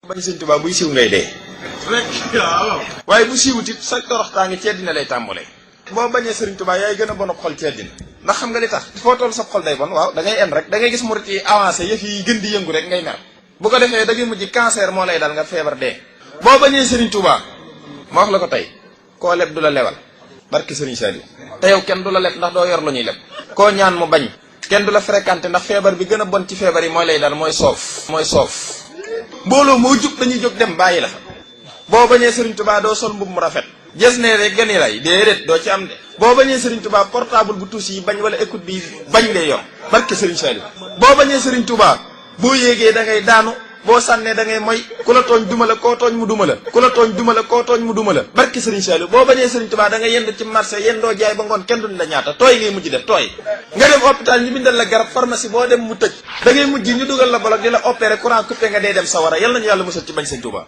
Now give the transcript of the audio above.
bañ sëñ Tuubaa buy siiw ngay dee rek waaw. waaye bu siiwut it sa toroxtaa ngi ci àddina lay tàmbalee boo bañee sëriñ Tuubaa yaay gën a bon ab xol ci àddina ndax xam nga li tax foo toll sa xol day bon waaw da ngay en rek da ngay gis murit yi avancé yëf yi gën di yëngu rek ngay mer bu ko defee da ngay mujj cancer moo lay dal nga feebar dee boo bañee sëriñ Tuubaa ma wax la ko tey koo leb du la lewal barki sëriñ Saliou te yow kenn du la leb ndax doo yor lu ñuy leb koo ñaan mu bañ kenn du la fréquenté ndax feebar bi gën a bon ci feebar yi mooy lay dal mooy soof mbooloo moo jug dañuy jóg dem bàyyi la fa boo bañee Serigne Touba doo sol mbub mu rafet gis ne rek gëni lay déedéet doo ci am de boo bañee Serigne Touba portable bu tuus yi bañ wala écoute bi bañ lay yor barke Serigne Saliou boo bañee Serigne Touba boo yéegee da ngay daanu boo sànnee da ngay moy ku la tooñ duma la koo tooñ mu duma la ku la tooñ duma la koo tooñ mu duma la barke Serigne Saliou boo bañee Serigne Touba da ngay yend ci marché yendoo jaay ba ngoon kenn duñ la ñaata tooy ngay mujj def tooy nga dem hôpital ñu bindal la garab pharmacie boo dem mu tëj da ngay mujj ñu dugal la bolok di la opérer courant coupé nga dee dem sawara yal nañu yàlla musal ci bañ Serigne Touba